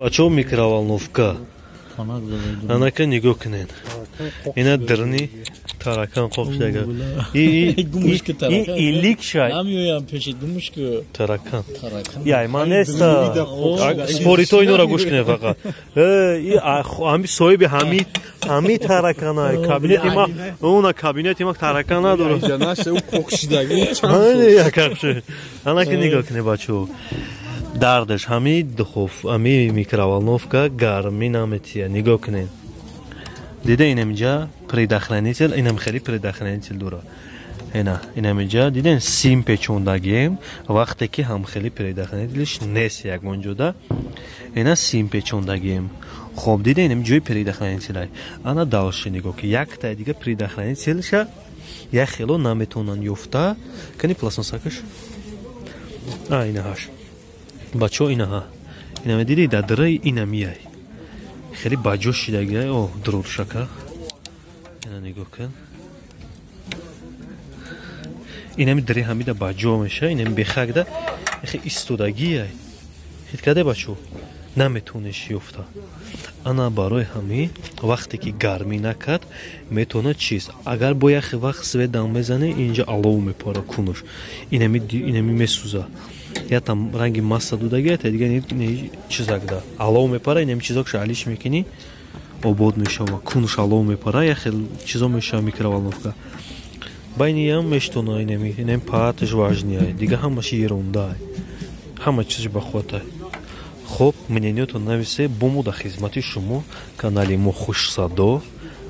Бачаҳо, микроволновка. Анака, нигоҳ кунед, ина дирни таракан қоқшага. Иликша таракан яй ман неста. Спорито инора гӯш кунед фақат. Ҳами соҳиби ҳами таракана кабинети ма, уна кабинети ма таракан надорад. Анака, нигоҳ кунед, бачаҳо, дардаш ҳами духов, ҳами микроволновка гармӣ наметия. Нигоҳ кунед, дида, инамиҷа предохранитель, инам хеле предохранитель дора. Ина, инамиҷа диден, сим печондагием. Вақте ки ҳамхели предохранитель ш нест ягон ҷода, ина сим печондагием. Хоб, дида, инам ҷои предохранитель ай. Ана, дальше нигоҳ ки, яктай дига предохранитель ша як хело наметавонанд ёфта. Кани пластмассакаш? А, инаҳаш, бачаҳо, инаҳа, инаме диди, дар дираи инамияй хеле баҷо шидагиай. О, дурушака, ина нигоҳ кун, инами дири ҳамида баҷо меша. Инами бехакда хе истодагиай, ҳит каде, бачаҳо, наметавонеш ёфта. Ана, барои ҳами вақте ки гармӣ накард, метавонад чиз. Агар бо яхе вақт свет дам мезане, инҷа алов мепора, кунуш инами месӯза. Ятам ранги масса дудагия, та дига чизакда алов мепара. Инами чизокша алиш мекунӣ, обод мешава, кунуш алов мепара, яхел чизо мешава микроволновка. Байниям мештона. Инами пааташ важный ай, дига ҳамаш ерунда, ҳама чизш бахотай. Хоб, мнение тон нависе, бо мо дар хизмати шумо канали мо Хушсадо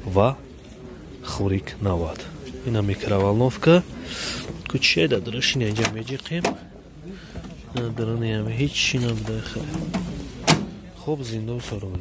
ва Хурик 90. Ина микроволновка куче дадрашин, инҷа меҷиқем, дараниам ҳеҷ чи набуда. Хоб, зинда сором.